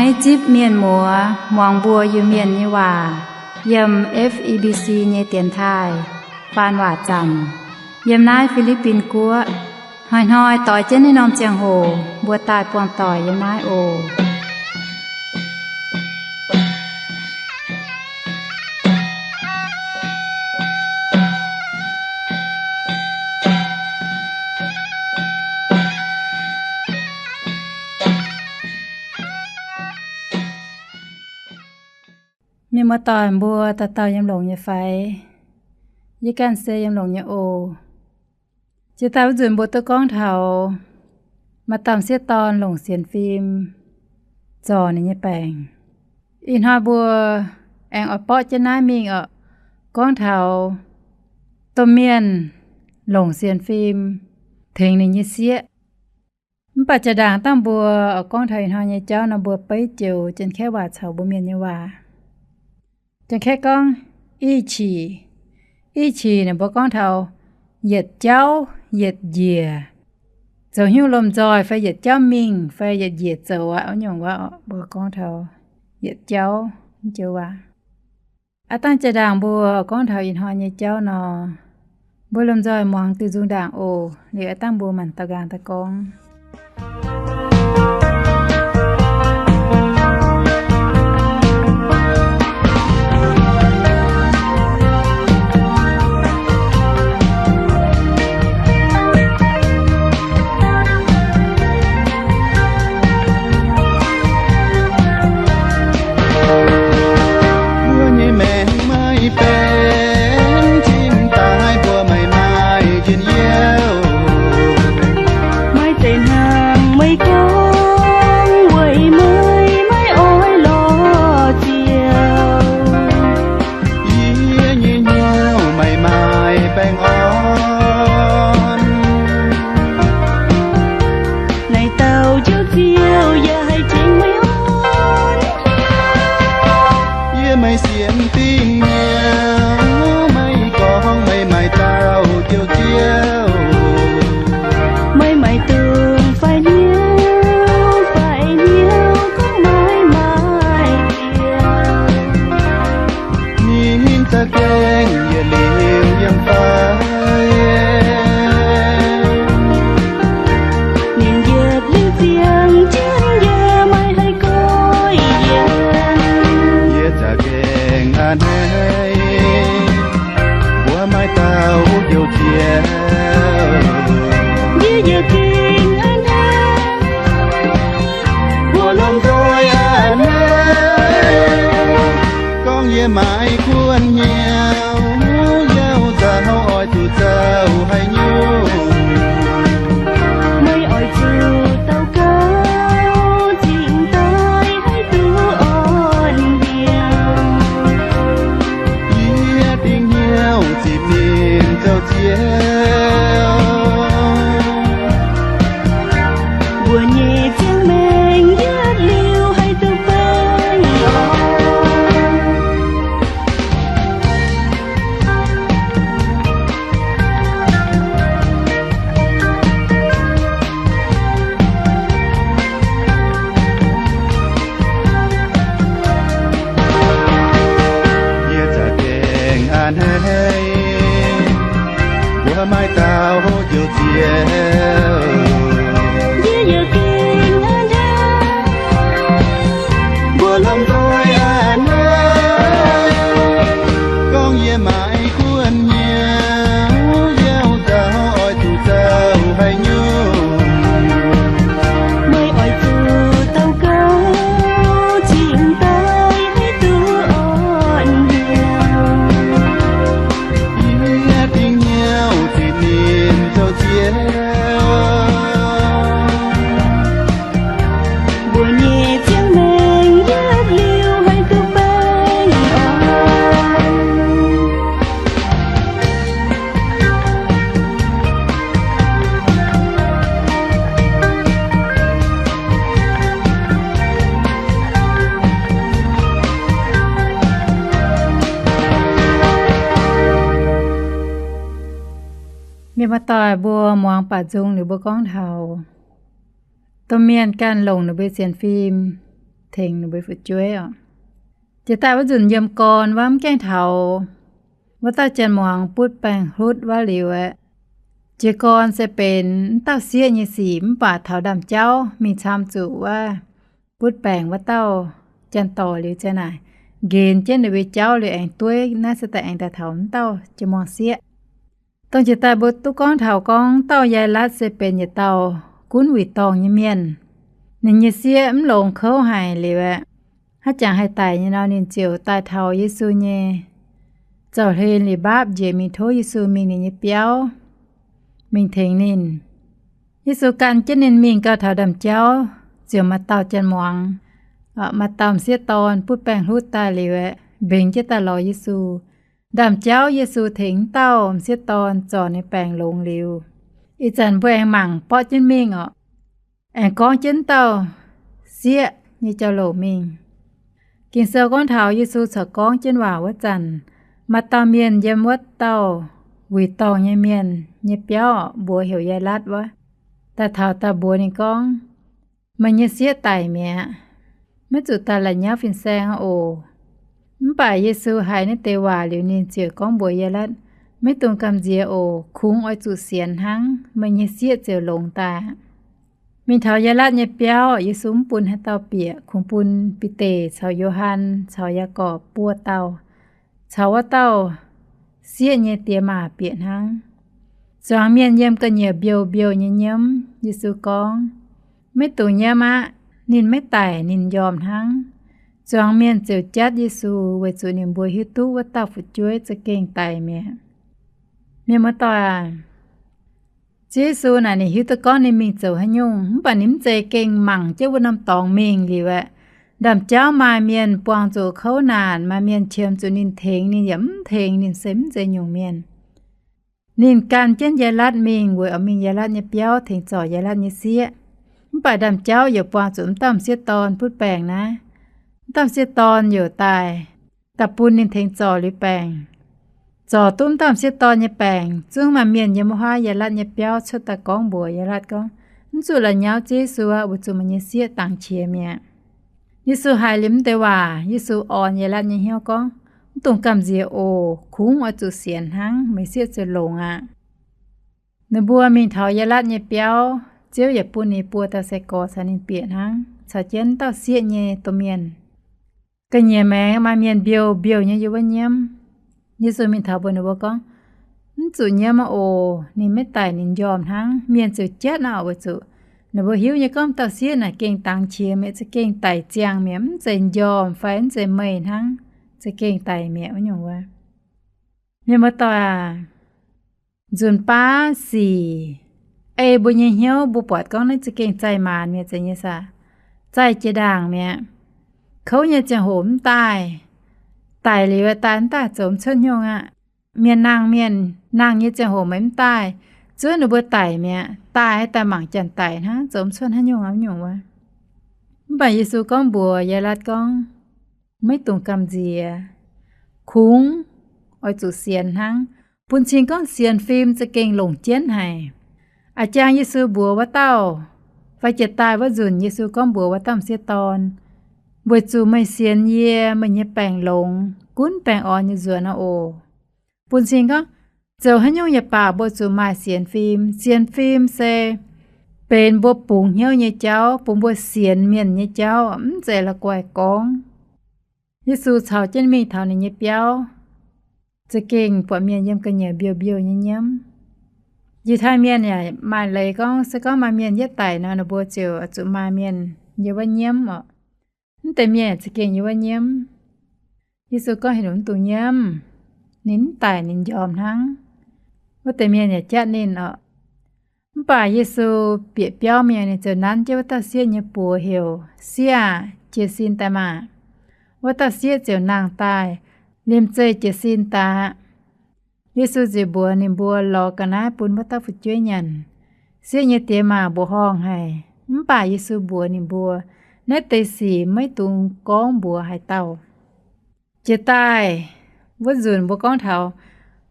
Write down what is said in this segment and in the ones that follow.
Naaiv zipv mienh muoz muangx mbuo Iu-Mienh nyei waac yiem F E B C nyei dienx taaih faan waac zanc yiem naaiv Fi^li^bin Guoqv. Hnoi-hnoi doix jienv naaiv norm ziangh hoc mbuo daaih buangh doic yiem naaiv oc. Mienh muoz-doic mbuo dauh dauh yiem longx nyei fai? Yie ganh se yiem longx nyei oc. Jiex daaih wuov nzunc mbuo duqv gorngv taux maaih dauh m'sieqv dorn longc sienx fim zorc ninh nyei baengc. Ih hnoi mbuo aengx oix borqv jienv naaiv mingh oc, gorngv taux domh mienh longc sienx fim tengx ninh nyei sieqv. Mv baac jaa-ndaangc dangh mbuo oix gorngv taux ih hnoi nyei jauv nor, mbuo beiv joux Janx-Kaeqv waac caux mbuo Mienh nyei waac. Janx-Kaeqv gorngv 义气, 义气 naaic mbuo gorngv taux yietc jauv yietc njiec, zoux hnyouv lomh nzoih fai yietc jauv mingh fai yietc njiec zoux aqv. Wuov nyungc waac mbuo gorngv taux yietc jauv joux waac. Aav dangh jaa-ndaangc mbuo gorngv taux ih hnoi nyei jauv nor, mbuo lomh nzoih muangx duqv nzung ndaangc oc. Liuz aav dangh mbuo maanc daux nqaang daaih gorngv. Mbuo nyei maengc maiv benx cingx daaih mbuo maiv maaih njien-youh. Maaih deix hnangv meih gorngv weic meih maiv oix lorz ziouc. Yie nyei hnyouv maiv maaih baengh orn. Naaiv dauh Njoux Ziouv yaac haih tengx meih orn. Yie maiv sienx dingh hnyouv, maiv gorngv meih maaih dauh Njoux Ziouv. Meih maaih dongh fai hnyouv, fai hnyouv gorngv maiv maaih ziangx. Ninh za'gengh yietc liuz yiem fai? Ninh yietc liuz ziangh jienv yie maiv haih goiv yiem. Yie za'gengh a'hneiv, mbuo maaih dauh Njoux Ziouv. Yie yietc gengh a'hneiv, mbuo lomh nzoih a'hneiv. Gorngv yie maiv kuonx hnyouv, yauv nzauh oix zuqc zoux haaix nyungc? Meih oix zuqc daux gaux cingx daaih haih duqv orn mbiauh. Yie dingh hnyouv zipv ninh zoux Ziouv. Mbuo nyei ziangh maengc yietc liuz haih duqv baengh orn. Yie za'gengh a'hneiv, mbuo maaih dauh Njoux Ziouv. Yie yietc gengh a'hneiv, mbuo lomh nzoih a'hneiv. Gorngv yie maiv kuonx hnyouv, yauv nzauh oix zuqc zoux haaix nyungc? Meih oix zuqc daux gaux cingx daaih haih duqv orn mbiauh. Yie dingh hnyouv zipv ninh zoux Ziouv. Mbuo nyei ziangh maengc yietc liuz haih duqv baengh orn. Mienh muoz-doic mbuo muangx baac nzung liuz mbuo gorngv taux domh mienh ganh longc ninh mbuo sienx fim tengx ninh mbuo fu'jueiv oc. Jiex daaih wuov nzunc yiem gorn wuov mv gaengh taux wuov dauh janx-muangz butv baengc hlutv wuov liuz aeqv, jiez gorn se benx wuov dauh sieqv nyei sic, mv baac taux ndaamv-jauv mingh camv zuqc wuov butv baengc wuov dauh janx-dorc liuz ziang naaic, nqenx jienv ninh mbuo jauv liuz aengx dueiv, naaiv se daaih aengx daaih taux wuov dauh janx-muangz sieqv. Dongh jiex daaih mbuo duqv gorngv taux gorngv dauh Yai^latv se benx yietc dauh gunv wuic dorngh nyei mienh. Ninh nyei sieqv mv longx kouv haic liuz aeqv, haaix jangx haih daic nyei nor, ninh ziouc daaih taux Yesu nyei zaux-hlen liuz mbaapv njiec mingh tov Yesu mingh ninh nyei biauv, mingh tengx ninh. Yesu gan jienv ninh mingh gau, taux ndaamv-jauv ziouc maaih dauh janx-muangz, maaih dauh m'sieqv dorn butv baengc hlutv daaih liuz aeqv, mbengx jienv daaih lorz Yesu. Ndaamv-jauv Yesu tengx wuov dauh m'sieqv dorn zorc ninh baengc longx liuz, ih zanc mbuo aengx mangc borqv jienv mingh oc. Aengx gorngv jienv wuov dauh sieqv nyei jauv-louc mingh. Ging-Sou gorngv taux Yesu corc gorngv jienv waac wuov zanc, maaih dauh mienh yiem wuov dauh wuic dorngh nyei mienh nyei biauv, mbuox heuc Yai^latv wuov, daaih taux daaih mbuox ninh gorngv, Meih nyei sieqv daic mi'aqv. Maiv zuqc daaih la'nyauv fin-saeng oc. Mv baac Yesu haiz naaiv deix waac liuz, ninh ziouc gorngv mbuox Yai^latv, Maiv dungx gamh nziex oc. Kungx oix zuqc sienx hnangv, meih nyei sieqv ziouc longx daaih aqv. Mingh taux Yai^latv nyei biauv, Yesu mv bun haaix dauh bieqc, kungx bun Bide caux Yo^han caux Yaagorpc buo dauh caux wuov dauh sieqv nyei diex maac bieqc hnangv. Zuangx mienh yiem ga'nyiec mbiouh mbiouh nyei nyiemv. Yesu gorngv, Maiv dungx nyiemv aqv. Ninh maiv daic, ninh njormh hnangv. Zuangx mienh ziouc jatv Yesu, weic zuqc ninh mbuo hiuv duqv wuov dauh fu'jueiv za'gengh daic mi'aqv. Mienh muoz-doic aac, Ziouv Yesu naaic ninh hiuv duqv gorngv ninh mingh zoux haaix nyungc, mv baac ninh mv zeiz gengh mangc jienv wuov norm dorngx mingh liuz aeqv, ndaamv-jauv maaih mienh buangh zuqc kouv naanc, maaih mienh qiemx zuqc ninh tengx ninh yaac mv tengx ninh, se mv zeiz nyungc mienh. Ninh gan jienv Yai^latv mingh weic oix mingh Yai^latv nyei biauv tengx zorc Yai^latv nyei sieqv. Mv baac ndaamv-jauv yaac buangh zuqc wuov dauh m'sieqv dorn butv baengc naaiv. Wuov dauh m'sieqv dorn yaac daaih, daaih bun ninh tengx zorc liuz baengc. Zorc duqv wuov dauh m'sieqv dorn nyei baengc, zungv maaih mienh yiem wuov haav Yai^latv nyei biauv cuotv daaih gorngv mbuox Yai^latv gorngv, Mv zuqc la'nyauv Ziouv Yesu aqv, weic zuqc meih nyei sieqv dangx qiex mi'aqv. Yesu haiz liuz mv deix waac, Yesu orn Yai^latv nyei hnyouv gorngv, Mv dungx gamh nziex oc. Kungx oix zuqc sienx hnangv, meih sieqv ziouc longx aqv. Ninh mbuo mingh taux Yai^latv nyei biauv, Ziouv yaac bun ninh buo dauh sai-gorx caux ninh bieqc hnangv, caux jienv dauh sieqv nyei domh mienh. Ga'nyiec maengx maaih mienh mbiouh mbiouh nyei yiem wuov nyiemv. Yesu mingh taux mbuox ninh mbuo gorngv, Mv zuqc nyiemv aqv oc. Ninh maiv daic, ninh njormh hnangv. Mienh ziouc jatv aqv, weic zuqc ninh mbuo hiuv nyei gorngv dauh sieqv naaic gengh dangx qiex mi'aqv, za'gengh daic ziangh mi'aqv, mv zeiz njormh fai mv zeiz meih hnangv, za'gengh daic mi'aqv wuov nyungc wuov. Mienh muoz-doic aac, nzunc baav sic ei mbuo nyei hnyouv, mbuo buatc gorngv naaiv za'gengh zaih maanc mi'aqv, zeiz nyei saah? Zaih jiex ndaangc mi'aqv. Kouv nyei ziangh hoc mv daaih, daic liuz daaih mv daaih zoux mv cuotv nyungc aqv. Mienh nangh, mienh nangh nyei ziangh hoc meih mv daaih, zuov ninh mbuo daic mi'aqv. Daaih daaih mangc janx-daic hnangv, zoux mv cuotv haaix nyungc aqv, nyungc wuov. Mv baac Yesu gorngv mbuox Yai^latv gorngv, Maiv dungx gamh nziex. Kungx oix zuqc sienx hnangv. Bun cing gorngv sienx fim za'gengh longc jienv haic. A'jang Yesu mbuox wuov dauh, fai jiex daaih wuov nzunc Yesu gorngv mbuox wuov dauh m'sieqv dorn, Weic zuqc meih sienx yie, meih nyei baengc longx, gunv baengh orn nyei nzuonx aqv oc. Bun cing gorngv, zoux haaix nyungc yaac baac mbuo zuqc maaih sienx fim. Sienx fim se benx mbuo bungx hnyouv nyei jauv, bun mbuo sienx mienh nyei jauv, mv zeiz la'guaih gorngv. Yesu caux jienv mingh taux ninh nyei biauv, za'gengh buatc mienh yiem ga'nyiec mbiouh mbiouh nyei nyiemv. Yietc taaih mienh yaac maaih leiz gorngv, se gorngv maaih mienh yietv daic nor, ninh mbuo ziouc zuqc maaih mienh yiem wuov nyiemv oc. Mv deix mienh yaac za'gengh yiem wuov nyiemv. Yesu gorngv heuc ninh mv dungx nyiemv, ninh mv daic, ninh njormh hnangv. Wuov deix mienh yaac jatv ninh oc. Mv baac Yesu bieqc biauv mingh, ninh ziouc nanv jienv wuov dauh sieqv nyei buoz heuc, Sieqv aah! Jiez sin daaih maah! Wuov dauh sieqv ziouc nangh daaih, liemh zeih jiez sin daaih aqv. Yesu ziouc mbuox ninh mbuo lorz ga'naaiv bun wuov dauh fu'jueiv nyanc. Sieqv nyei diex maac mbuoqc horngh haic, mv baac Yesu mbuox ninh mbuo, Naaiv deix sic maiv dungx gorngv mbuox haaix dauh. Jiex daaih wuov nzunc mbuo gorngv taux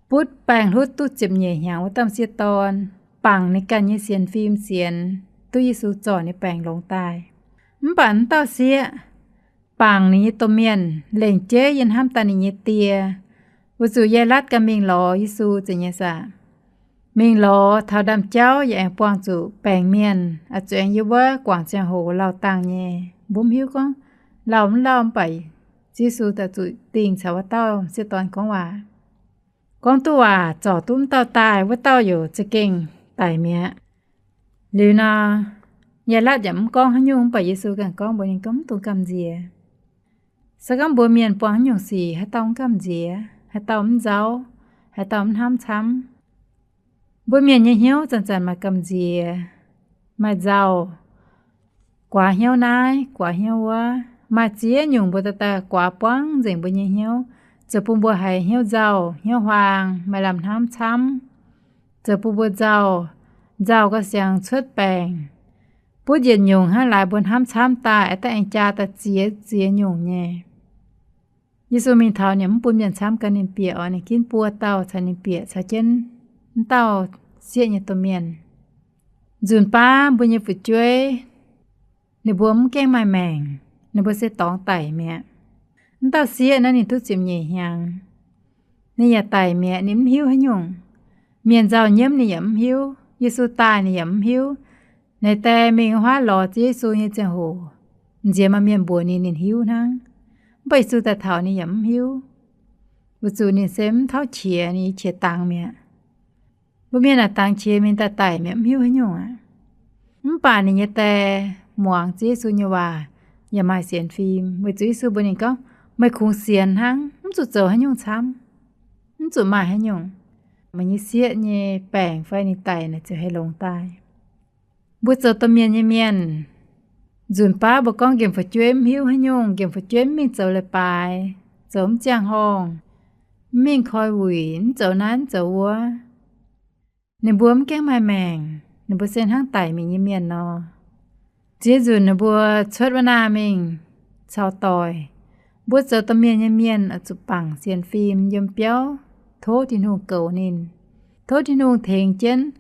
butv baengh hlutv duqv ziepc nyeic hnyangx wuov dauh m'sieqv dorn, bangc ninh ganh nyei sienx fim sienx duqv Yesu zorc ninh baengc longx daaih. Mv baac wuov dauh sieqv bangc ninh nyei domh mienh, lengc jeiv yiem hnamv daaih ninh nyei die. Weic zuqc Yaailatv ganh mingh lorz Yesu za'gengh nyei saah? Mingh lorz taux ndaamv-jauv yaac aengx buangh zuqc baengc mienh, oix zuqc aengx yiem wuov guangc ziangh hoc lauh dangh nyei. Mbuo mv hiuv gorngv lauh mv lauh, mv baac Ziouv Yesu daaih zuqc dingh caux wuov dauh m'sieqv dorn gorngv waac. Gorngv duqv waac zorc duqv wuov dauh daaih, wuov dauh youc za'gengh daic mi'aqv. Liuz nor, Yaailatv yaac mv gorngv haaix nyungc, mv baac Yesu ganh gorngv mbuox ninh gorngv, Mv dungx gamh nziex. Se gorngv mbuo mienh buangh haaix nyungc sic, haaix dauh mv gamh nziex, haaix dauh mv nzauh, haaix dauh mv hnamv camv? Mbuo mienh nyei hnyouv zanc-zanc maaih gamh nziex, maaih nzauh, guaax hnyouv naaiv, guaax hnyouv wuov. Maaih ziex nyungc mbuo daaih daaih guaax buangv nzengc mbuo nyei hnyouv, zoux bun mbuo haiz hnyouv nzauh, hnyouv huaang, maaih lamh hnamv camv, zoux bun mbuo nzauh, nzauh gauh siangx cuotv baengc. Butv yietc nyungc hnangv laaix mbuo hnamv camv daaih, daaih aengx jaa daaih ziex ziex nyungc nyei. Yesu mingh taux ninh mv bun mienh camv gan ninh bieqc oc. Ninh ginv buo dauh caux ninh bieqc caux jienv mv dauh sieqv nyei domh mienh. Nzunc baav mbuo nyei fu'jueiv, ninh mbuo mv gaengh maaih maengc, ninh mbuo se dorngx daic mi'aqv. Mv dauh sieqv naaiv ninh duqv ziepc nyeic hnyangx, ninh yaac daic mi'aqv, ninh mv hiuv haaix nyungc. Mienh nzauh nyiemv ninh yaac mv hiuv, Yesu daaih ninh yaac mv hiuv. Naaiv deix mingh wuov huaav lorz Ziouv Yesu nyei ziangh hoc, nziex maaih mienh mbuox ninh, ninh hiuv hnangv. Mv baac Yesu daaih taux ninh yaac mv hiuv, weic zuqc ninh se mv tauv qiex, ninh qiex dangx mi'aqv. Mbuo mienh naaic dangx qiex mingh daaih daic mi'aqv, mv hiuv haaix nyungc aqv. Mv baac ninh nyei die muangx Ziouv Yesu nyei waac, yaac maaih sienx fim, weic zuqc Yesu mbuox ninh gorngv, Meih kungx sienx hnangv, mv zuqc zoux haaix nyungc camv, mv zuqc maaih haaix nyungc. Meih nyei sieqv nyei baengc fai ninh daic naaic ziouc haih longx daaih. Mbuo zoux domh mienh nyei mienh, nzunc baav mbuo gorngv nqemh fu'jueiv mv hiuv haaix nyungc, nqemh fu'jueiv mv mingh zoux leiz-baaix, zoux mv ziangh horngh, mv mingh koi wuic, mv zoux naaiv mv zoux wuov, ninh mbuo mv gaengh maaih maengc, ninh mbuo se hnangv daic mi'aqv nyei mienh nor. Ziex nzunc ninh mbuo cuotv wuov naaiv mingh caux doic, mbuo zoux domh mienh nyei mienh oix zuqc bangc sienx fim yiem biauv, tov Tin-Hungh goux ninh, tov Tin-Hungh tengx jienv,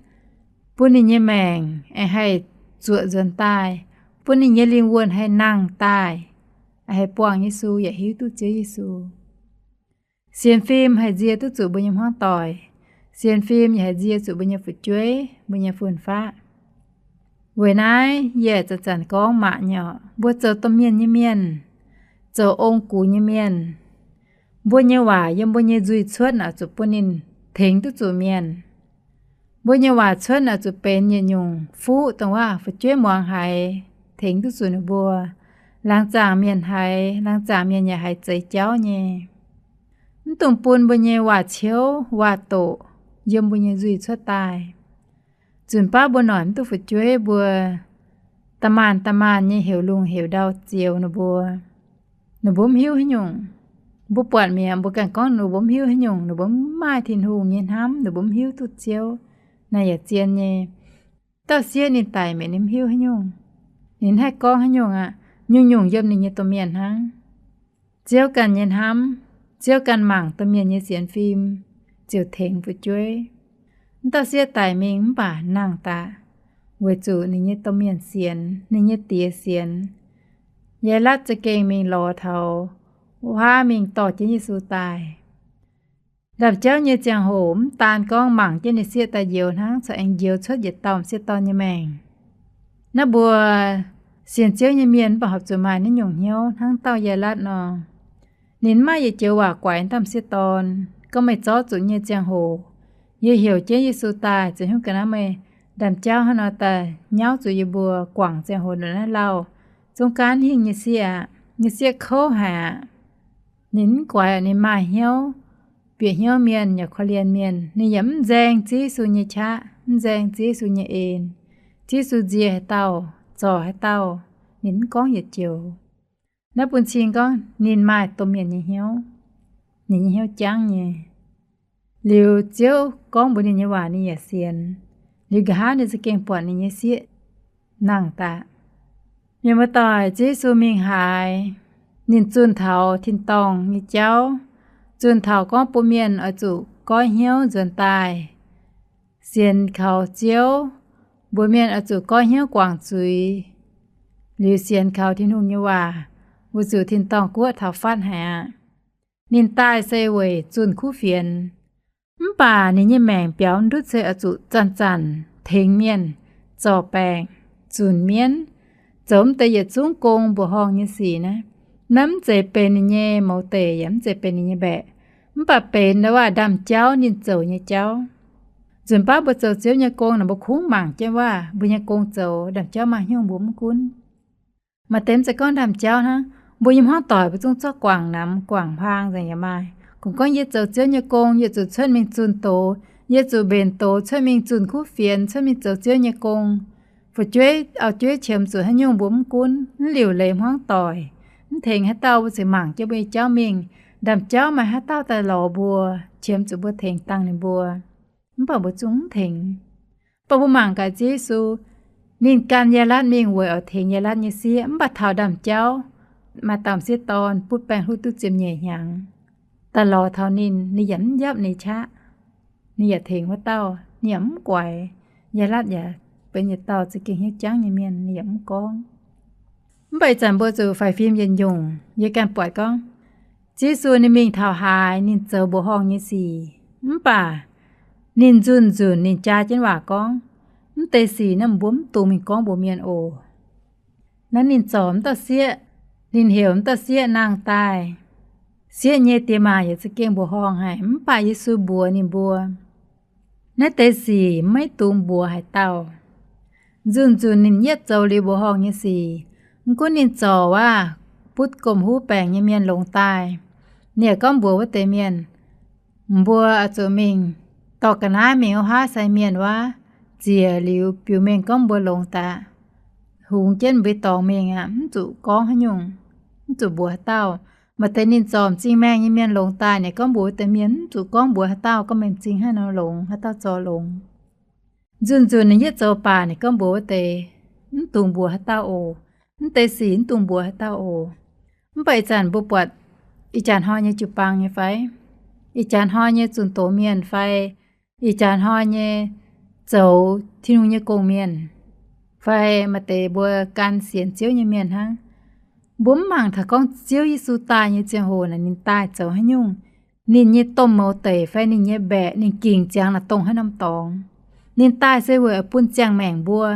bun ninh nyei maengc aengx haih zuoqc nzuonx daaih, bun ninh nyei lingh wuonh haih nangh daaih, haih buangh Yesu yaac hiuv duqv Ziouv Yesu. Sienx fim haih nzie duqv zuqc mbuo nyei hmuangv doic. Sienx fim yaac haih nzie zuqc mbuo nyei fu'jueiv, mbuo nyei fun-faqv. Weic naaiv yie zanc-zanc gorngv maac nyei oc, mbuo zoux domh mienh nyei mienh, zoux ong-gux nyei mienh, mbuo nyei waac yiem mbuo nyei nzuih cuotv naaic zuqc bun ninh tengx duqv zuqc mienh. Mbuo nyei waac cuotv naaic zuqc benx yietc nyungc fuqv dongh waac fu'jueiv muangx haiz, tengx duqv zuqc ninh mbuo. Laangz zaangc mienh haiz, laangz zaangc mienh yaac haiz zeix jauv nyei. Mv dungx bun mbuo nyei waac ciouv, waac doqc yiem mbuo nyei nzuih cuotv daaih. Nzunc baav mbuo noic mv duqv fu'jueiv mbuo, da'maanc da'maanc nyei heuc lungh heuc ndau zioux ninh mbuo. Ninh mbuo mv hiuv haaix nyungc. Mbuo buatc mi'aqv, mbuo ganh gorngv ninh mbuo mv hiuv haaix nyungc, ninh mbuo mv maaih Tin-Hungh nyei hnamv, ninh mbuo mv hiuv duqv Ziouv. Naaiv yaac zien nyei. Dauh sieqv ninh daic mi'aqv, ninh mv hiuv haaix nyungc. Ninh mv haih gorngv haaix nyungc aqv. Nyungc-nyungc yiem ninh nyei domh mienh hnangv. Ziouv ganh nyei hnamv, Ziouv ganh mangc domh mienh nyei sienx fim, ziouc tengx fu'jueiv. Mv dauh sieqv daic mingh mv baac nangh daaih, weic zuqc ninh nyei domh mienh sienx, ninh nyei die sienx. Yaailatv za'gengh mingh lorz taux wuov huaav mingh dorh jienv Yesu daaih. Ndaamv-jauv nyei ziangh hoc mv daan gorngv mangc jienv ninh sieqv daaih njoux hnangv, corc aengx njoux cuotv yietc dauh m'sieqv dorn nyei maengc. Naaiv mbuo sienx Ziouv nyei mienh mv baac horpc zuqc maaih naaiv nyungc hnyouv hnangv dauh Yaailatv nor. Ninh mv maaih yietc joux waac guaix dauh m'sieqv dorn gorngv, Meih zorqv zuqc nyei ziangh hoc yie heuc jienv Yesu daaih, ziouc hiuv ga'naaiv meih ndaamv-jauv hnangv nor daaih nyauv zuqc yie mbuo guangc ziangh hoc ndongc naaiv lauh. Zong gaax hingh nyei sieqv aqv. Nyei sieqv kouv haic aqv. Ninh mv guaix, ninh maaih hnyouv, bieqc hnyouv mienh yaac korv-lienh mienh. Ninh yaac mv nzaeng Ziouv Yesu nyei qaqv, mv nzaeng Ziouv Yesu nyei en. Ziouv Yesu nzie haaix dauh, zorc haaix dauh, ninh mv gorngv yietc joux. Naaiv bun cing gorngv ninh maaih domh mienh nyei hnyouv. Ninh nyei hnyouv jangv nyei. Liuz Ziouv gorngv mbuox ninh nyei waac ninh yaac sienx. Liuz nqa'haav ninh za'gengh buatc ninh nyei sieqv nangh daaih. Mienh muoz-doic, Ziouv Yesu mingh haaix, ninh zunh taux tin-dorngh nyei jauv, zunh taux gorngv bun mienh oix zuqc goiv hnyouv nzuonx daaih, sienx kaux Ziouv, mbuox mienh oix zuqc goiv hnyouv guangc zuiz, liuz sienx kaux Tin-Hungh nyei waac, Weic zuqc tin-dorngh guoqv taux fatv haic aqv. Ninh daaih se weic zunh kuv fienx. Mv baac ninh nyei maengc biaux ndutv se oix zuqc zanc-zanc tengx mienh, zorc baengc, zunc mienv, zoux mv deix yietc zungv gong mbuoqc horngh nyei sic naaiv. Naaiv mv zeiz benx ninh nyei mouz deic yaac mv zeiz benx ninh nyei mbaeqc. Mv baac benx ndau waac ndaamv-jauv ninh zoux nyei jauv. Nzunc baav mbuo zoux Ziouv nyei gong naaic, mbuo kungx mangc jienv waac mbuo nyei gong zoux ndaamv-jauv maaih haaix nyungc mbuo mv gunv. Maaih deix mv zeiz gorngv ndaamv-jauv hnangv, mbuo nyei hmuangv doic mbuo zungv zorqv guangc namx guangc hmuangx nzengc yaac maaih. Kungx gorngv yie zoux Ziouv nyei gong, yie zuqc cuotv mingh zunh doz, yie zuqc mbenc doz cuotv mingh zunh kuv fienx, cuotv mingh zoux Ziouv nyei gong. Fu'jueiv auv-jueiv qiemx zuqc haaix nyungc mbuo mv gunv, mv liuc leiz hmuangv doic, mv tengx haaix dauh, mbuo ziouc mangc jienv mbuo nyei jauv mingh. Ndaamv-jauv maaih haaix dauh daaih lorz mbuo, qiemx zuqc mbuo tengx dangh ninh mbuo, mv baac mbuo zungv mv tengx. Mv baac mbuo mangc gaax Ziouv Yesu, ninh gan yaac latv mingh weic oix tengx yaac latv nyei sieqv. Mv baac taux ndaamv-jauv, maaih dauh m'sieqv dorn butv baengh hlutv duqv ziepc nyeic hnyangx daaih lorz taux ninh, ninh yaac mv njapv ninh qaqv. Ninh yaac tengx wuov dauh, ninh yaac mv guaix. Yaac latv yaac benx yietc dauh za'gengh hnyouv jangv nyei mienh, ninh yaac mv gorngv. Mv baac ih zanc mbuo zuqc faix fim yietc nyungc, yie ganh buatc gorngv, Ziouv Yesu ninh mingh taux haaix, ninh zoux mbuoqc horngh nyei sic, mv baac ninh nzunc-nzunc ninh jaa jienv waac gorngv, mv deix sic naaiv mbuo mv dungx mingh gorngv mbuox mienh oc. Naaiv ninh zorc mv dauh sieqv, ninh heuc mv dauh sieqv nangh daaih. Sieqv nyei diex maac yaac za'gengh mbuoqc horngh haic, mv baac Yesu mbuox ninh mbuo, naaiv deix sic maiv dungx mbuox haaix dauh. Nzunc-nzunc ninh yietv zoux liuz mbuoqc horngh nyei sic. Mv gunv ninh zorc waac butv gomh huv baengc nyei mienh longx daaih, ninh yaac gorngv mbuox wuov deix mienh, mbuo oix zuqc mingh dorh ga'naaiv mingh wuov haav sai mienh wuov, ziec liuz biux mengh gorngv mbuo longx daaih, hungx jienv mbuo dorngx mingh aqv, mv zuqc gorngv haaix nyungc, mv zuqc mbuox haaix dauh. Maaih deix ninh zorc m'zing maengh nyei mienh longx daaih, ninh gorngv mbuox wuov deix mienh, mv zuqc gorngv mbuox haaix dauh, gorngv meih m'zing haaix nor longx, haaix dauh zorc longx. Nzunc-nzunc ninh yietv zoux baac ninh gorngv mbuox wuov deix, mv dungx mbuox haaix dauh oc. Mv deix sic mv dungx mbuox haaix dauh oc. Mv baac ih zanc mbuo buatc ih jaax hnoi nyei jiu-baang nyei fai, ih jaax hnoi nyei zunh doz mienh fai, ih jaax hnoi nyei zoux Tin-Hungh nyei gong-mienh fai maaih deix mbuo gan sienx Ziouv nyei mienh hnangv, mbuo mv mangc taux gorngv Ziouv Yesu daaih nyei ziangh hoc naaic ninh daaih zoux haaix nyungc, ninh nyei domh mouz deic fai ninh nyei mbaeqc ninh gingc ziangx naaic dongh haaix norm dorngx. Ninh daaih se weic oix bun ziangh maengc mbuo,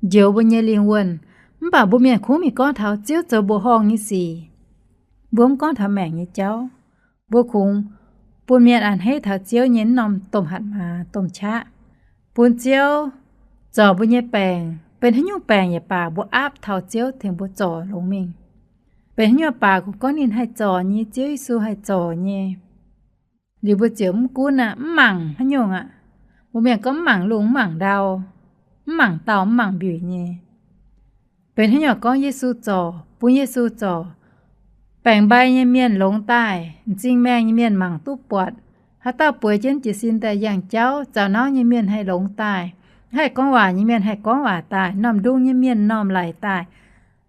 njoux mbuo nyei lingh wuonh. Mv baac mbuo mienh kungx mingh gorngv taux Ziouv zoux mbuoqc horngh nyei sic. Mbuo mv gorngv taux maengc nyei jauv. Mbuo kungx bun mienh a'hneiv taux Ziouv nyei norm domh hatc maaz domh qaqv, bun Ziouv zorc mbuo nyei baengc, benx haaix nyungc baengc yaac baac mbuo aapv taux Ziouv tengx mbuo zorc longx mingh. Benx haaix nyungc baac kungx gorngv ninh haih zorc nyei, Ziouv Yesu haih zorc nyei. Liuz mbuo ziouc mv gunv aqv, mv mangc haaix nyungc aqv. Mbuo mienh gorngv mv mangc lungh mv mangc ndau, mv mangc dauh mv mangc mbiuic nyei. Benx haaix nyungc gorngv Yesu zorc, bun Yesu zorc, baengc mbai nyei mienh longx daaih, m'zing maengh nyei mienh mangc duqv buatc, haaix dauh bueix jienv jiez sin daaih yangh jauv, zaux nauv nyei mienh haih longx daaih, haih gorngv waac nyei mienh haih gorngv waac daaih, normh ndung nyei mienh normh laic daaih.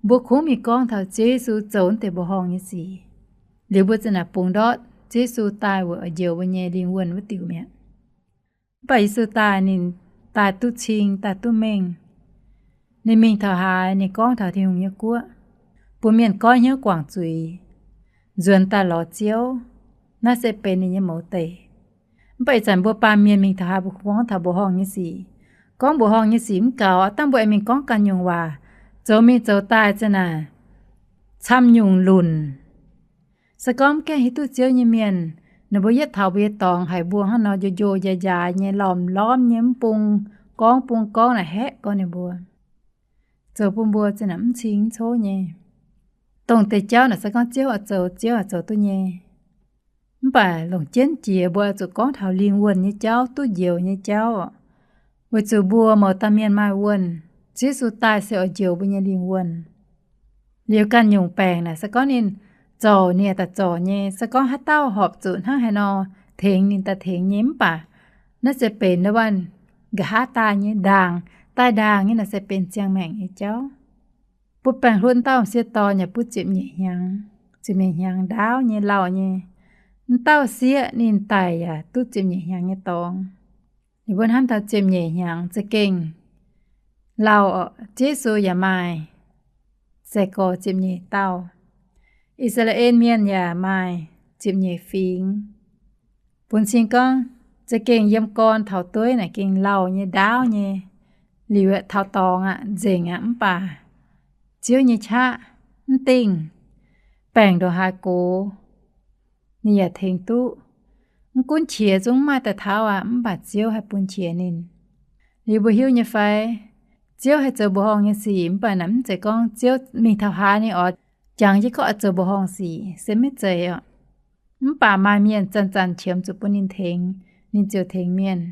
Mbuo kungx mingh gorngv taux Ziouv Yesu zoux deix mbuoqc horngh nyei sic. Liuz mbuo za'naaic bungx ndortv Ziouv Yesu daaih weic oix njoux mbuo nyei lingh wuonh wuov diuc mi'aqv. Mv baac Yesu daaih ninh daaih duqv cing daaih duqv mengh. Ninh mingh taux haaix ninh gorngv taux Tin-Hungh nyei guoqv, bun mienh goiv hnyouv guangc zuiz, nzuonx daaih lorz Ziouv. Naaiv se benx ninh nyei mouz deic. Mv baac ih zanc mbuo baamh mienh mingh taux haaix mbuo gorngv taux mbuoqc horngh nyei sic. Gorngv mbuoqc horngh nyei sic mv gaux, dangh mbuo aengx mingh gorngv ganh nyungc waac, zoux mingh zoux daaih za'naaic camv nyungc lunc. Se gorngv mv gaengh hiuv duqv Ziouv nyei mienh, ninh mbuo yietv taux mbuo nyei dorngx haic mbuo hnangv nor njo-njo njaaix-njaaix nyei, lormh-lormh nyei, mv bung gorngv bung gorngv naaic haeqv gorngv ninh mbuo, zoux bun mbuo za'naaic mv cing mv cov nyei. Dongh deix jauv naaic se gorngv Ziouv oix zoux, Ziouv oix zoux duqv nyei. Mv baac longc jienv jiex mbuo oix zuqc gorngv taux lingh wuonh nyei jauv, duqv njoux nyei jauv. Weic zuqc mbuo mouz dauh mienh maaih wuonh, Ziouv Yesu daaih se oix njoux mbuo nyei lingh wuonh. Liuz ganh nyungc baengc naaic se gorngv ninh zorc ninh daaih zorc nyei, se gorngv haaix dauh horpc zuqc hnangv haaix nor tengx ninh daaih tengx nyei. Mv baac naaiv se benx wuov nqa'haav daaih nyei ndaangc, daaih ndaangc nyei naaic se benx ziangh maengc nyei jauv. Butv baengh hlutv dauh m'sieqv dorn yaac butv ziepc nyeic hnyangx, ziepc nyeic hnyangx ndaauv nyei lauh nyei. M'dauh sieqv ninh daic yaac duqv ziepc nyeic hnyangx nyei dorngx. Ninh mbuo hnamv taux ziepc nyeic hnyangx za'gengh lauh. Ziouv Yesu yaac maaih sai-gorx ziepc nyeic dauh. I^saa^laa^en Mienh yaac maaih ziepc nyeic fingx. Bun cing gorngv, za'gengh yiem gorn taux dueiv naaic gengh lauh nyei, ndaauv nyei, liuz aeqv, taux dorngx aqv, nzengc aqv, mv baac Ziouv nyei qaqv mv dingh, baengc ndongc haaix gox ninh yaac tengx duqv. Mv gunv qiex zungv mv maaih daaih tauv aqv, mv baac Ziouv haih bun qiex ninh. Liuz mbuo hiuv nyei fai, Ziouv haih zoux mbuoqc horngh nyei sic, mv baac naaic mv zeiz gorngv Ziouv mingh taux haaix ninh oix jangx jienv gorngv oix zoux mbuoqc horngh sic, se maiv zeiz oc. Mv baac maaih mienh zanc-zanc qiemx zuqc bun ninh tengx, ninh ziouc tengx mienh.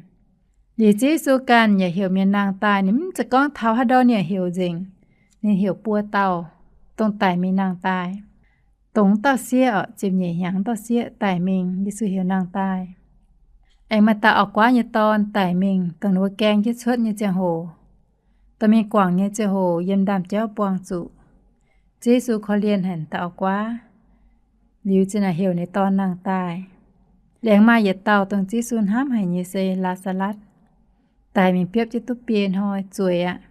Liuz Ziouv Yesu ganh yaac heuc mienh nangh daaih, ninh mv zeiz gorngv taux haaix ndau ninh yaac heuc nzengc. Ninh heuc buo dauh dongh daic mingh nangh daaih. Dongh dauh sieqv oc, ziepc nyeic hnyangx dauh sieqv daic mingh, Yesu heuc nangh daaih. Aengx maaih dauh auv-guaav nyei dorn daic mingh, dongh ninh mbuo gaeng jienv cuotv nyei ziangh hoc, dorh mingh guangc nyei ziangh hoc yiem ndaamv-jauv buangh zuqc. Ziouv Yesu korv-lienh haic dauh auv-guaav, liuz zinh naaic heuc ninh dorn nangh daaih. Laengz maaih yietc dauh dongh Ziouv Yesu hnamv haic nyei se Laa^saa^latv, daic mingh biopv jienv duqv biei hnoi zueiz aqv.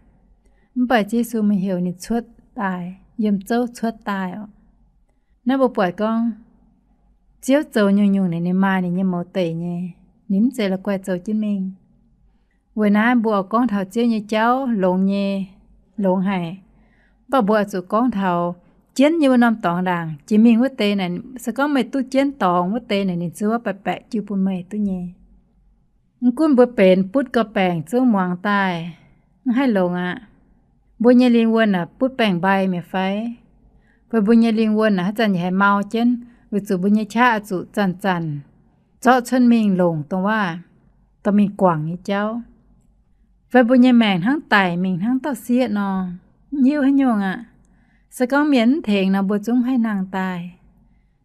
Mv baac Ziouv Yesu mingh heuc ninh cuotv daaih, yiem zouv cuotv daaih oc. Naaiv mbuo buatc gorngv, Ziouv zoux nyungc-nyungc ninh, ninh maaih ninh nyei mouz deic nyei, ninh mv zeiz la'guaih zoux jienv mingh. Weic naaiv mbuo oix gorngv taux Ziouv nyei jauv longx nyei, longx haic. Mv baac mbuo oix zuqc gorngv taux jienv nyei wuov norm dorngx ndaangc. Jiex mingh wuov deix naaic, se gorngv meih duqv jienv dorngx wuov deix naaic, ninh ziouc baeqc baeqc jiu bun meih duqv nyei. Mv gunv mbuo benx butv gau baengc zungv muangx daaih, mv haih longx aqv. Mbuo nyei lingh wuonh aah, butv baengc-mbai mi'aqv fai? Fai mbuo nyei lingh wuonh aah, haaix zanc yaac haih mau jienv, weic zuqc mbuo nyei qaqv oix zuqc zanc-zanc zorqv cuotv mingh longc dongh waac, dorh mingh guangc nyei jauv. Fai mbuo nyei maengc hnangv daic mingh hnangv dauh sieqv nor, mv hiuv haaix nyungc aqv. Se gorngv mienh mv tengx nor, mbuo zungv mv haih nangh daaih.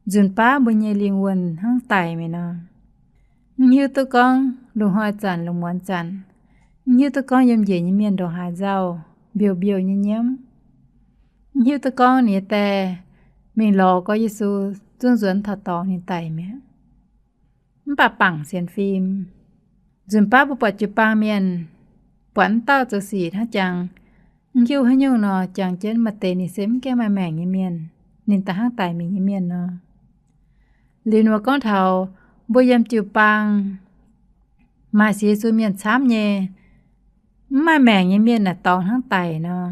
Nzunc baav mbuo nyei lingh wuonh hnangv daic mingh nor, mv hiuv duqv gorngv lungh hnoi zanc lungh muonz zanc, mv hiuv duqv gorngv yiem njiec nyei mienh ndongc haaix nzauh, mbiouh mbiouh nyei nyiemv. Mv hiuv duqv gorngv ninh nyei die mingh lorz gorx Yesu zungv nzuonx taux dorngx ninh daic mi'aqv. Mv baac bangc sienx fim, nzunc baav mbuo buatc jiu-baang mienh, buatc mv dauh zoux sic hnangv jangx, mv hiuv haaix nyungc nor, jangx jienv maaih deix ninh se mv gaengh maaih maengc nyei mienh, ninh daaih hnangv daic mingh nyei mienh nor. Liuz ninh mbuo gorngv taux mbuo yiem jiu-baang maaih sienx Yesu mienh camv nyei, mv maaih maengc nyei mienh naaic dorngx hnangv daic nor.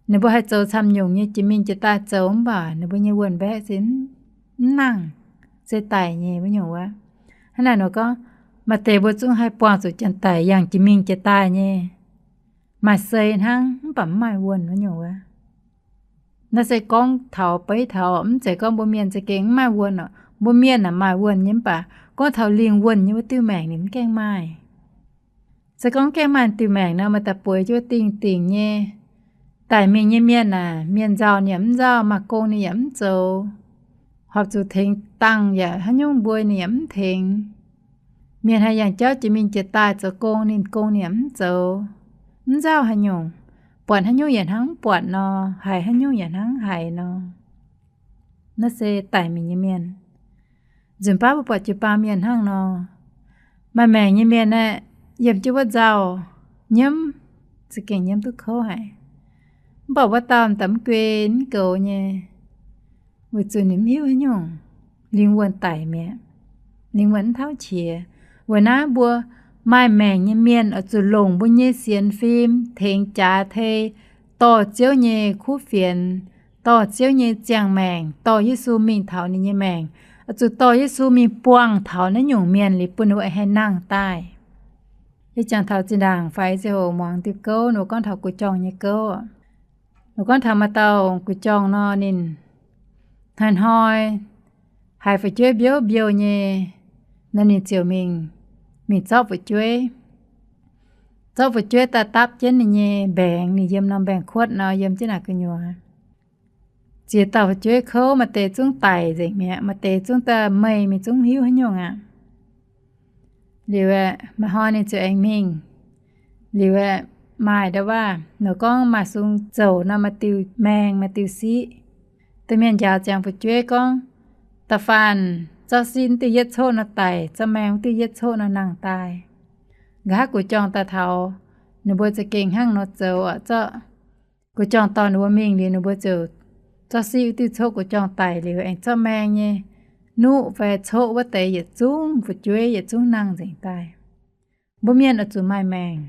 Ninh mbuo haih zoux camv nyungc nyei jiex mingh jiex daaih zoux mv baac ninh mbuo nyei wuonh mbaeqv se mv nangh, se daic nyei wuov nyungc wuov. Hnangv naaic nor gorngv, maaih deix mbuo zungv haih buangh zuqc janx-daic yangh jiex mingh jiex daaih nyei, maaih sei hnangv mv baac mv maaih wuonh wuov nyungc wuov. Naaiv se gorngv taux beiv taux, mv zeiz gorngv mbuo mienh za'gengh mv maaih wuonh oc. Mbuo mienh aah, maaih wuonh nyei mv baac gorngv taux lingh wuonh nyei wuov diuh maengc ninh mv gaengh maaih. Se gorngv gaengh maaih diuh maengc nor, maaih daaih bueix jienv wuov dingh dingc nyei. Daic mingh nyei mienh aah, mienh nzauh ninh yaac mv nzauh, maaih gong ninh yaac mv zoux, horpc zuqc tengx dangh yaac haaix nyungc mbuo ninh yaac mv tengx. Mienh haih yangh jauv jiex mingh jiex daaih zoux gong, ninh gong ninh yaac mv zoux, mv nzauh haaix nyungc, buatc haaix nyungc yaac hnangv mv buatc nor, haiz haaix nyungc yaac hnangv haiz nor. Naaiv se daic mingh nyei mienh. Nzunc baav mbuo buatc jiu-baang mienh hnangv nor. Maaih maengc nyei mienh aeqv, yiem jienv wuov nzauh nyiemv, za'gengh nyiemv duqv kouv haic. Mv baac wuov dauh m'daaih mv guei mv goux nyei, weic zuqc ninh mv hiuv haaix nyungc, lingh wuonh daic mi'aqv. Lingh wuonh mv tauv qiex. Weic naaiv mbuo maaih maengc nyei mienh oix zuqc longc mbuo nyei sienx fim tengx jaax tei dorh Ziouv nyei kuv fienx, dorh Ziouv nyei ziangh maengc, dorh Yesu mingh taux ninh nyei maengc, oix zuqc dorh Yesu mingh buangh taux naaiv nyungc mienh liuz bun ninh mbuo haih nangh daaih. Yie jangx taux zinh ndaangc faix ziangh hoc muangx diuh gouv, ninh mbuo gorngv taux gu'jorngh nyei gouv. Ninh gorngv taux maaih dauh gu'jorngh nor, ninh hnoi-hnoi haiz fu'jueiv mbiouv mbiouh nyei nor, ninh ziouc mingh, mingh zorqv fu'jueiv. Zorqv fu'jueiv daaih dapv jienv ninh nyei mbaengx, ninh yiem norm mbaengx-kuotv nor, yiem jienv naaic gu'nyuoz. Ziex dauh fu'jueiv kouv, maaih deix zungv daic nzengc mi'aqv, maaih deix zungv daaih meih mingh zungv hiuv haaix nyungc aqv. Liuz aeqv, maaih hnoi ninh ziouc aengx mingh. Liuz aeqv, maaih nda'waav nor gorngv maaih sung zouc nor, maaih diuh maeng, maaih diuh siqv. Da'mienh njaaux ziangx fu'jueiv gorngv, da'faanh zorqv siqv wuov diuh yietv coqv nor daic, zorqv maeng wuov diuh yietv coqv nor nangh daaih. Nqa'haav gu'jorngh daaih taux, ninh mbuo za'gengh hnangv nor zoux oc. Zorqv gu'jorngh dorh ninh mbuo mingh liuz, ninh mbuo ziouc Zorqv siqv wuov diuh coqv gu'jorngh daic liuz aengx zorqv maeng nyei nuqv fai coqv wuov deix yietc zungv fu'jueiv yietc zungv nangh nzengc daaih. Mbuo mienh oix zuqc maaih maengc.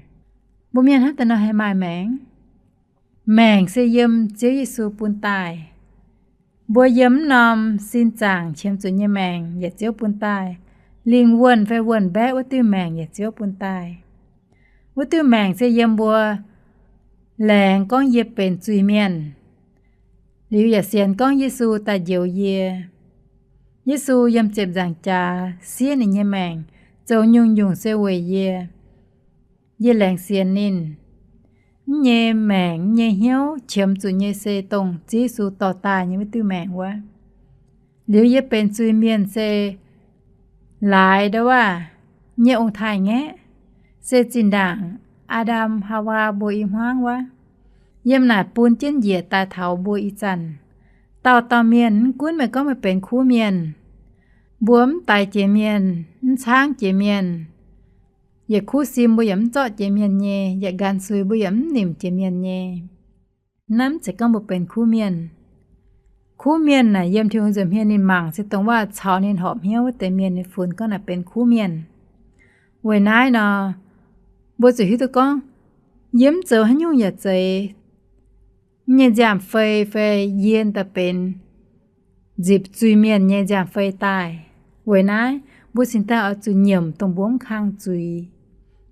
Mbuo mienh hnangv daaih nor haih maaih maengc? Maengc se yiem Ziouv Yesu bun daaih. Mbuo yiem mv norm sin zaangc qiemx zuqc nyei maengc yaac Ziouv bun daaih. Lingh wuonh fai wuonh mbaeqv wuov diuh maengc yaac Ziouv bun daaih. Wuov diuh maengc se yiem mbuo laengz gorngv yie benx zuiz-mienh, liuz yaac sienx gorngv Yesu daaih njoux yie. Yesu yiem ziepc nzaangc jaax siev ninh nyei maengc zoux nyungc-nyungc se weic yie. Yie laengz sienx ninh. Mv nyei maengc, mv nyei hnyouv qiemx zuqc nyei se dongh Ziouv Yesu dorh daaih nyei wuov diuh maengc wuov. Liuz yie benx zuiz-mienh se laaix ndau wuov nyei ong-taaix-ngaeqv, se zinh ndaangc Aa^ndam Haawaa mbuo i hmuangv wuov. Yiem naaic bun jienv njiec daaih taux mbuo ih zanc. Dauh dauh mienh, mv gunv meih gorngv meih benx kuv mienh, mbuo mv daix jiex mienh, mv caangv jiex mienh, yietc kuv sim mbuo yaac mv zorqv jiex mienh nyei, yietc nqan sui mbuo yaac mv nimc jiex mienh nyei. Naaiv mv zeiz gorngv mbuo benx kuv mienh. Kuv mienh naaic yiem Tin-Hungh nzuonx hmien ninh mangc se dongh waac caux ninh horpc hnyouv wuov deix mienh ninh funx gorngv naaic benx kuv mienh. Weic naaiv nor, mbuo zuqc hiuv duqv gorngv yie mv zoux haaix nyungc yaac zeiz nyei nziaamv-fei fai yie daaih benx nzipc zuiz-mienh nyei nziaamv-fei daaih. Weic naaiv mbuo cingx daaih oix zuqc nyiemc dongh mbuo mv kang zuiz,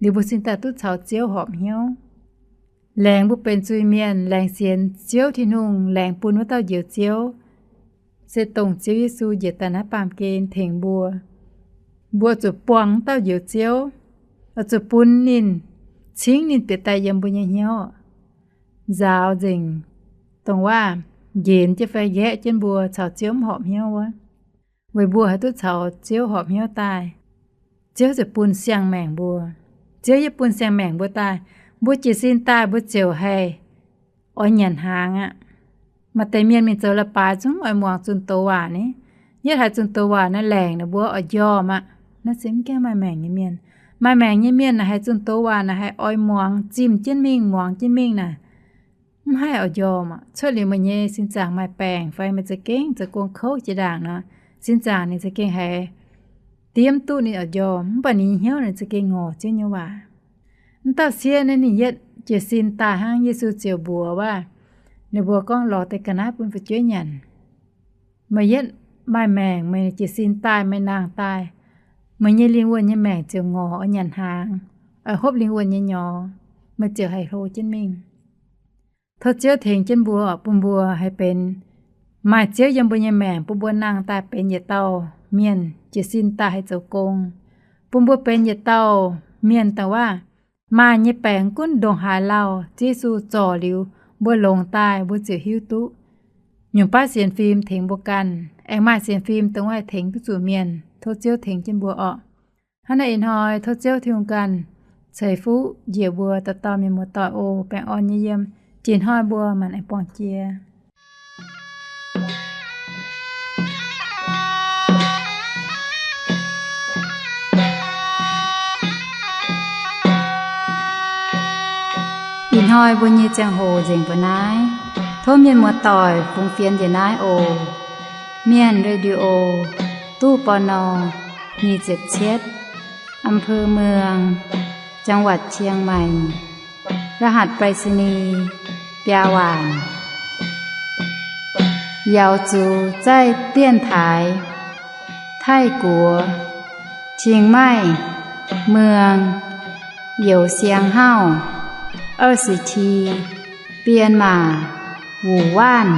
liuz mbuo cingx daaih duqv caux Ziouv horpc hnyouv. Laengz mbuo benx zuiz-mienh, laengz sienx Ziouv Tin-Hungh, laengz bun wuov dauh Njoux Ziouv, se dongh Ziouv Yesu njiec daaih naaiv baamh gen tengx mbuo. Mbuo zuqc buangh wuov dauh Njoux Ziouv, oix zuqc bun ninh, cingv ninh bieqc daaih yiem mbuo nyei hnyouv, nzaaux nzengc dongh waac nqenx jienv fai nqaeqv jienv mbuo caux Ziouv mv horpc hnyouv wuov. Weic mbuo haih duqv caux Ziouv horpc hnyouv daaih, Ziouv ziouc bun siang-maengc mbuo. Ziouv yie bun siang-maengc mbuo daaih, mbuo jiez sin daaih mbuo ziouc haih oix nyanc hnaangx aqv. Maaih deix mienh mingh zoux leiz-baaix zungv oix muangx zunh doz waac ni. Yietv haiz zunh doz waac naaiv laengc naaic mbuo oix njormh aqv. Naaiv se mv gaengh maaih maengc nyei mienh. Maaih maengc nyei mienh naaic haiz zunh doz waac naaic haih oix muangx, zimh jienv mingh, muangx jienv mingh naaic, mv haih oix njormh aqv. Cuotv liuz meih nyei sin zaangc maaih baengc fai meih za'gengh zoux gong kouv jiex ndaangc nor, sin zaangc ninh za'gengh haiz diemv duqv ninh oix njormh, mv baac ninh nyei hnyouv ninh za'gengh ngorc Ziouv nyei waac. Mv dauh sieqv naaiv ninh yietv jiez sin daaih hnangv Yesu ziouc mbuox waac, ninh mbuox gorngv lorz deix ga'naaiv bun fu'jueiv nyanc. Meih yietv maaih maengc, meih jiez sin daaih, meih nangh daaih, meih nyei lingh wuonh nyei maengc ziouc ngorc oix nyanc hnaangx, oix hopv lingh wuonh nyei nyorx, meih ziouc haih hlo jienv mingh. Tov Ziouv tengx jienv mbuo bun mbuo haih benx maaih Ziouv yiem mbuo nyei maengc, bun mbuo nangh daaih benx yietc dauh mienh jiez sin daaih haih zoux gong, bun mbuo benx yietc dauh mienh dongh waac maaih nyei baengc gunv ndongc haaix lauh, Ziouv Yesu zorc liuz mbuo longx daaih mbuo ziouc hiuv duqv. Nyungc baav sienx fim tengx mbuo ganh, aengx maaih sienx fim dongh wuov haih tengx duqv zuqc mienh. Tov Ziouv tengx jienv mbuo orqc. Hnangv naaiv ih hnoi tov Ziouv Tin-Hungh ganh ceix fuqv njiec mbuo dauh dauh mienh muoz-doic oc. Baengh orn nyei yiem, jiex hnoi mbuo maanc aengx buangh jiex. Ih hnoi mbuo nyei ziangh hoc nzengc mbuo naaiv. Tov mienh muoz-doic fungx fienx njiec naaiv oc. Mienh Radio, ตู้ ปณ. nyic ziepc cietv, อำเภอเมือง จังหวัดเชียงใหม่ รหัสไปรษณีย์ biaa waanc. Yaux zuqc zaih dienx taaix Taiv-Guoqv, Qing Maih, Mueng, Youz Siang Hauv, 二十七, Bienh Maac, Wuc Waanc.